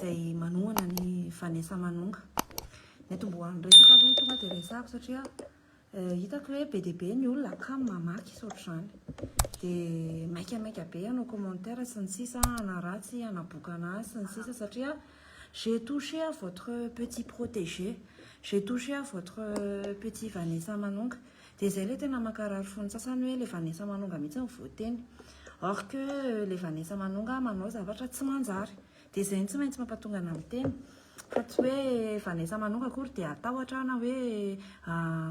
izay manohana an'i Vanessa Manonga. Ny atombohan'ny resaka aloha no tonga dia resahako satria hitako hoe be dia be ny olona kamo mamaky sy ohatr'izany. Dia maikamaika be hanao commentaire sy ny sisa, hanaratsy, hanabokana ahy sy ny sisa satria j'ai touché à votre petit protégé, j'ai touché à votre petit Vanessa Manonga. Dia izay ilay tena mankarary fon'ny sasany hoe ilay Vanessa Manonga mihitsy no voateny. Or que ilay Vanessa Manonga manao zavatra tsy manjary. Dia izay no tsy maintsy mampatonga anà miteny. Fa tsy hoe Vanessa Manonga akory dia hatahotra aho na hoe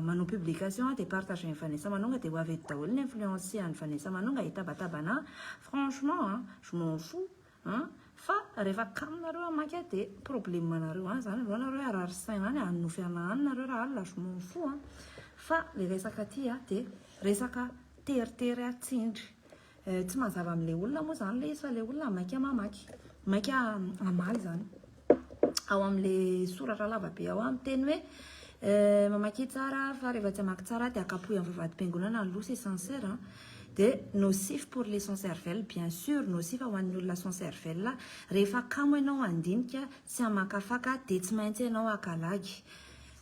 manao publication aho dia partager-n'i Vanessa Manonga dia ho avy eto daholo ny influencer an'i Vanessa Manonga hitabataba anà. Franchement an, je m'en fous an! Fa rehefa kamo nareo hamaky ahy dia problème nareo any zany, aleo nareo harary saina any, hanonofy anà any nareo raha alina, je m'en fous an! Fa le resaka aty an dia resaka teritery tsindry. Tsy mazava amin'ilay olona moa izany ilay izy fa ilay olona maika mamaky, maika hamaly izany. Ao amin'ilay soratra lava be ao miteny hoe mamakia tsara fa rehefa tsy hamaky tsara dia akapohy amin'ny vavahadimpiangonana ny loha, c'est sincère an. Dia nocif pour les sans cervelle, bien sûr nocif ho an'ny olona sans cervelle. Rehefa kamo ianao handinika sy hamakafaka dia tsy maintsy ianao haka lagy.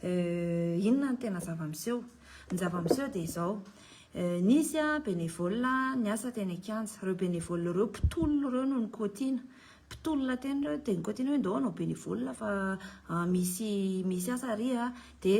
Inona no tena zava-miseho? Ny zava-miseho dia izao, nisy bénévole niasa teny an-kianja, ireo bénévole ireo mpitolona ireo no nikaotiana, mpitolona teny ireo dia nikaotiana hoe ndao hanao bénévole fa misy misy asa ary dia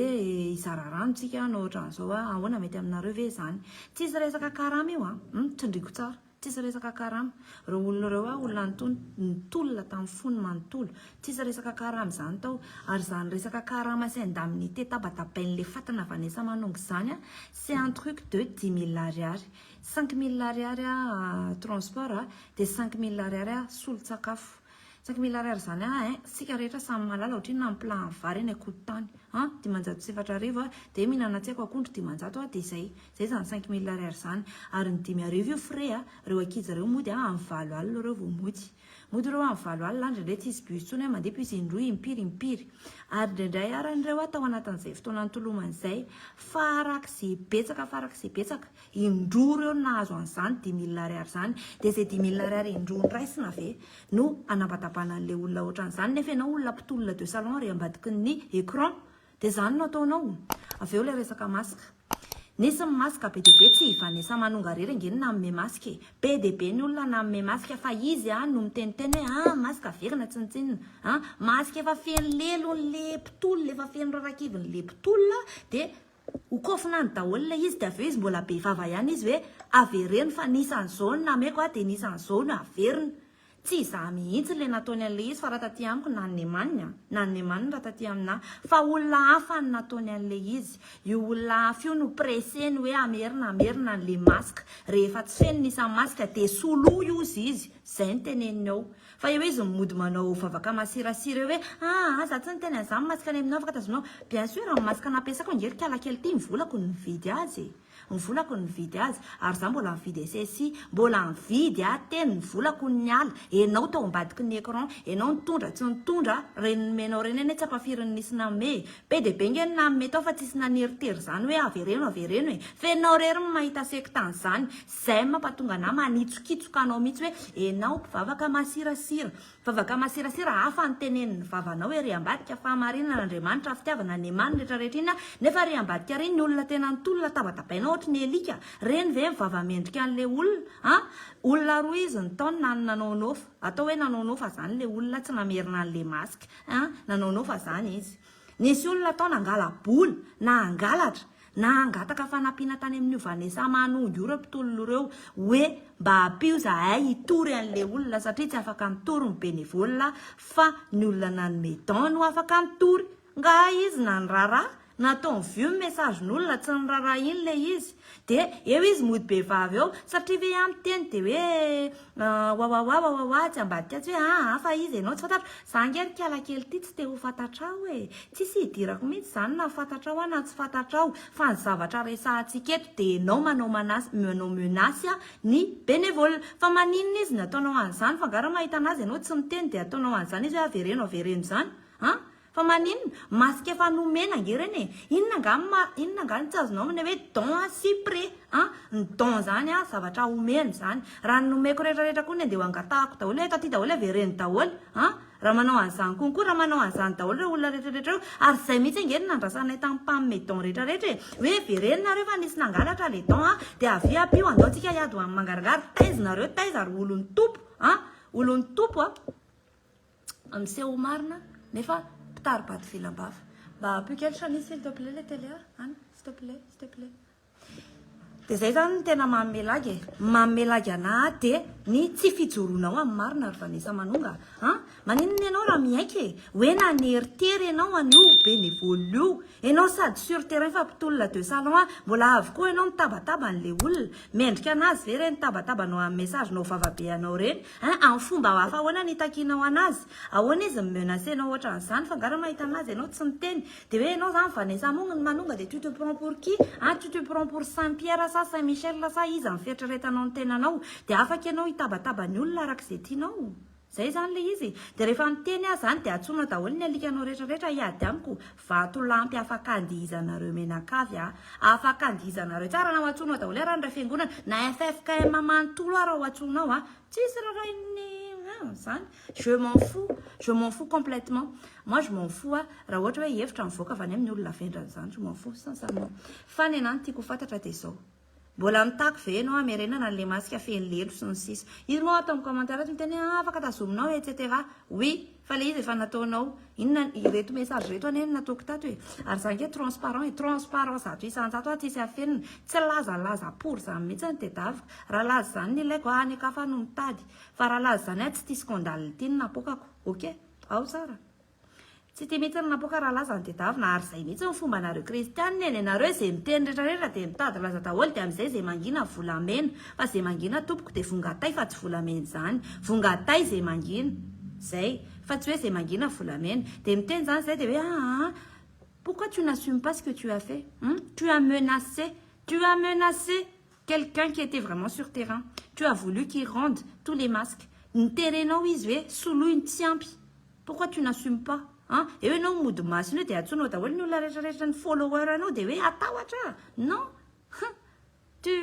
hizara rano tsika hanao ohatran'izao, ahoana mety aminareo ve izany? Tsisy resaka karama io an, tsindriako tsara. Tsisy resaka karama. Ireo olona ireo ah olona nitolona tamin'ny fony manontolo. Tsisy resaka karama izany tao. Ary izany resaka karama sy indemnité tabatabain'ilay fatina Vanessa Manonga izany ah, c'est un truc de 10 000 ariary. 5000 ariary ah transport ah, dia 5000 ariary ah solon-tsakafo. 5000 ariary izany ah hein, isika rehetra samy mahalala ohatrinona ny plat ny vary eny Ankototany an, 4500 ah, dia mihinana tsy haiko akondro 500 ah, dia izay. Zay zany 5000 ariary zany. Ary ny 5000 io frais a, reo ankizy reo mody a amin'ny 8 alina reo vao mody. Mody reo amin'ny 8 alina, indraindray tsisy bus tsony a, mandeha bus indroa, impiry, impiry. Ary indraindray ara ireo a tao anatin'izay fotoana nitolomany izay, farak'izay betsaka farak'izay betsaka, indroa reo no nahazo an'izany 5000 ariary zany. Dia izay 5000 ariary indroa noraisina ve no hanabadabana an'ilay olona ohatran'izany nefa ianao olona mpitolona de salon ary ambadiky ny écran. Dia izany no ataonao? Avy eo ilay resaka masque. Nisy ny masque be dia be, tsy i Vanessa Manonga irery ange no nanome masque e. Be dia be ny olona nanome masque fa izy an no miteniteny hoe ah masque averina tsinontsinona an. Masque efa feno lelon'le mpitolona, efa feno rarakivin'le mpitolona dia ho kofona any daholo ilay izy dia avy eo izy mbola be vava ihany izy hoe avereno fa nisy an'izao no nameko an dia nisy an'izao no averina. Tsy izaho mihitsy ilay nataony an'ilay izy fa raha taty amiko na Neman a, na Neman raha taty aminà, fa olona hafa no nataony an'ilay izy. Io olona hafa io no pressé-ny hoe hamerina hamerina an'ilay masque. Rehefa tsy feno ny isan'ny masque dia soloy ozy izy. Izay no teneniny ao. Fa eo izy mody manao vavaka masirasira eo hoe aa za tsy niteny an'izany masque any aminao afaka tazominao. Bien sûr ny masque nampiasaiko ange ry kalakely ity ny volako no nividy azy e. Ny volako no nividy azy, ary za mbola nividy SSI, mbola nividy aho teny, ny volako no niala, enao tao ambadiky ny écran, enao nitondra tsy nitondra, reny nomenao reny anie tsy ampafirin'ny nisy nanome e, be dia be nge ny nanome tao fa tsisy naneritery zany hoe avereno avereno e, fa enao rery no mahita secte an'izany, zay no mampatonga anah manitsokitsoka anao mihitsy hoe enao mpivavaka masirasira, Vavaka masirasira hafa ny tenenin'ny vavanao ery ambadika fahamarinana Andriamanitra fitiavana Nemany retraretra iny nefa ary ambadika ary ny olona tena nitolona tabatabaina ohatry ny alika reny ve ny vava mendrika an'le olona an olona roa izy ny tao na ny nanao nofa atao hoe nanao nofa zany le olona tsy namerina an'le masque an nanao nofa zany izy nisy olona tao nangala-bola na hangalatra Na hangataka fanampiana tany amin'io Vanessa Manongy io ireo mpitolona ireo hoe mba ampio zahay hitory an'ilay olona satria tsy afaka mitory ny bénévole fa ny olona nanome don no afaka mitory. Nga izy na niraharaha? Nataony vue ny message-n'olona tsy niraharaha iny ilay izy. Dia eo izy mody be vava eo satria ve aho miteny dia hoe wawawa wawawa atsy ambadika atsy hoe aa fa iza ianao tsy fantatro. Za ange ry kiala kely ity tsy te ho fantatrao e! Tsisy hidirako mihitsy izany na fantatrao aho na tsy fantatrao fa ny zavatra resahantsika eto dia ianao manao menace manao menace ny bénévole fa maninona izy no ataonao an'izany fa angaha raha mahita anazy ianao tsy miteny dia ataonao an'izany izy hoe avereno avereno izany an! Fa maninona? Masque efa nomena ange ireny e! Inona angaha ny maha, inona angaha ny tsy azonao amin'ilay hoe don sy prêt an! Ny don izany an, zavatra omena izany. Raha ny nomeko rehetra rehetra koa ny andeha ho angatahako daholo hoe eto aty daholo avereno daholo an! Raha manao an'izany konko, raha manao an'izany daholo ireo olona rehetrarehetra ireo, ary izay mihitsy ange no nandrasanay tamin'ny mpanome don rehetrarehetra e! Hoe vereno nareo fa nisy nangalatra le don a! Dia avia ampio andao tsika hiady ho an'ny mangarangara, taiza nareo taiza ry olon'ny Tompo a! Olon'ny Tompo a! Miseho ho marina nefa mpitari-bato vilam-bava. Mba ampio kely Shanice s'il te plaît le télé a! Any, s'il te plaît, s'il te plaît. Dia izay izany no tena manome lagy e! Manome lagy anah dia ny tsy fijoroanao amin'ny marina ry Vanessa Manonga a! Maninona ianao raha miaiky e! Hoe naneritery ianao an'io bénévole io! Ianao sady sur terrain fa mpitolona de salon a! Mbola avy koa ianao mitabataba an'ilay olona! Mendrika anazy ve ireny tabatabanao amin'ny message-nao vavabe anao ireny? Hein? Amin'ny fomba hafa ahoana no itakianao anazy? Ahoana izy mi-menacer-nao ohatran'izany fa angaha raha mahita anazy ianao tsy miteny? Dia hoe ianao izany Vanessa Manonga dia tu te prends pour qui? Hein? Tu te prends pour Saint Pierre sa Saint Michel sa iza ny fieritreretanao ny tenanao? Dia afaka ianao hitabataba ny olona araka izay tianao? Zay izany ilay izy e! Dia rehefa miteny aho izany dia antsoina daholo ny alikanao rehetra rehetra hiady amiko, vatolampy afaka andihizanareo menakavy a! Afaka andihizanareo tsara na ho antsoinao daholo ara ny ray fiangonana, na ffkm manontolo ara ho antsoinao a! Tsisy rarahin'ny an zany, je m'en fous, je m'en fous complètement, moi je m'en fous a, raha ohatra hoe hevitra mivoaka avy any amin'ny olona vendrana izany, je m'en fous sincèrement. Fa ny anah ny tiako ho fantatra dia izao. Mbola mitaky ve ianao hamerenana an'le masque feno lelo sy ny sisa. Izy moa ato amin'ny commentaire ato miteny hoe ah afaka tazominao etc. Oui, fa le izy efa nataonao. Inona ireto message ireto anie no nataoko tato e. Ary za ange transparent e, transparent 100% aho tsisy afenina. Tsy lazalaza pory zany mihitsy ny tedaviko. Raha laza zany ny ilaiko any an-kafa no mitady. Fa raha laza zany aho tsy tia scandale ity no napoakako. Ok? Ao tsara. Tsy tia mihitsy ny napoaka raha laza ny tedavina ary izay mihitsy ny fombanareo kristianina e, nenareo izay miteny rehetra rehetra dia mitady laza daholo dia amin'izay izay mangina volamena fa izay mangina tompoko dia vongatay fa tsy volamena izany, vongatay izay mangina, izay fa tsy hoe izay mangina volamena, dia miteny izany izay dia hoe aa pourquoi tu n'assumes pas ce que tu as fait hum, tu as menacé, tu as menacé quelqu'un qui était vraiment sur terrain, tu as voulu qu'il rende tous les masques, niterenao izy hoe soloy ny tsy ampy. Pourquoi tu n'assumes pas an? Eo ianao mody masina eo dia antsoinao daholo ny olona rehetra rehetra ny follower anao dia hoe hatahotra non hum tu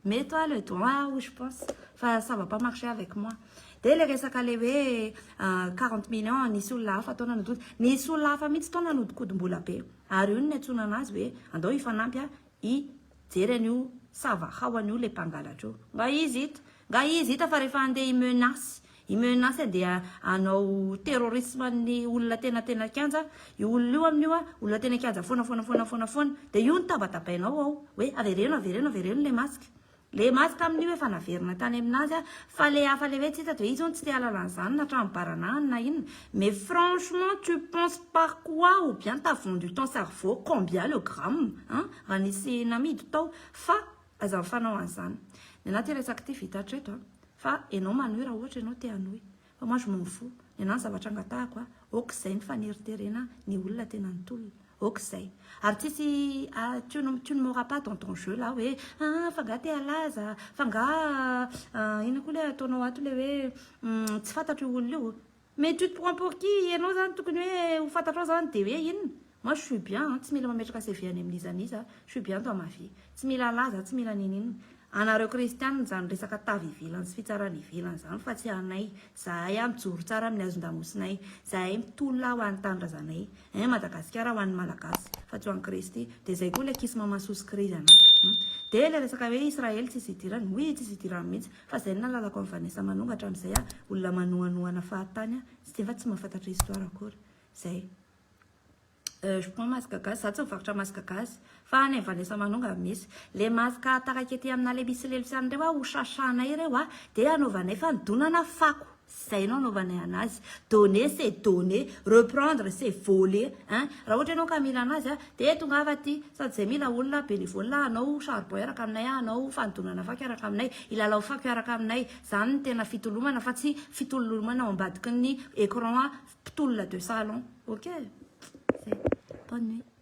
mets toi le doigt où je pense fa ça va pas marcher avec moi dia ilay resaka ilay hoe 40 millions nisy olona hafa tao nanodody nisy olona hafa mihitsy tao nanodikodim-bola be ary io no niantsoana anazy hoe andao hifanampy a hijery an'io sava hao an'io ilay mpangalatra io nga izy hita nga izy hita fa rehefa handeha hi-menace Hi-menace andeha hanao terrorisme ny olona tena tena kianja, io olona io amin'io a, olona tena kianja foana foana foana foana foana, dia io no tabatabainao ao hoe avereno avereno avereno le masque. Le masque amin'io efa naverina tany aminazy a, fa le hafa le hoe tsy hita dia izy hono tsy te hahalala an'izany na trano baranahany na inona, mais franchement tu penses par quoi ou bien t'as vendu ton cerveau combien le gramme an, raha nisy namidy tao fa Aza mifanao an'izany. Ny anah ty resaka ty vita hatreto a. Fa enao manohy raha ohatra enao te hanohy. Fa moi je m'en fous. Ny anah ny zavatra angatahako a, ok zay ny faneriterena ny olona tena nitolona. Ok zay. Ary tsisy tu ne tu ne m'auras pas dans ton jeu là hoe ah fa nga te halaza, fa nga inona koa le ataonao ato le hoe tsy fantatro io olona io. Mais tu te prends pour qui? Ianao zany tokony hoe ho fantatrao zany dia hoe inona? Moi je suis bien an, tsy mila mametraka CV any amin'iza n'iza, je suis bien dans ma vie. Tsy mila laza, tsy mila ninininona. Anareo kristianina izany resaka tavy ivelany sy fitsarana ivelany izany fa tsy anay. Zahay an mijoro tsara amin'ny hazon-damosinay. Zahay mitolona ho an'ny tanindrazanay. Hein Madagasikara ho an'ny Malagasy fa tsy ho an'i Kristy. Dia izay koa ilay kiss mama sous crise anà. Dia ilay resaka hoe Israely tsisy idirany. Oui tsisy idirany mihitsy. Fa zay no nalalako an'i Vanessa Manonga hatramin'izay ah, olona manohanohana fahatany ah, tsy nefa tsy mahafantatra histoire akory. Zay. Je prends masque gaz, za tsy mivarotra masque gaz, fa any Vanessa Manonga misy. Le masque taraiky ety aminà le misy lelo sy an'ireo ah, ho sasanay ireo ah, dia anaovanay fanodonana fako. Zay no anaovanay anazy. Donner c'est donner, reprendre c'est voler hein. Raha ohatra ianao ka mila anazy a, dia tongava aty. Sady zay mila olona bénévole hanao charbon hiaraka aminay, hanao fanodonana fako hiaraka aminay, hilalao fako hiaraka aminay. Zany no tena fitolomana fa tsy fitolomana ao ambadiky ny écran mpitolona de salon. Ok? Zay. Bonne nuit.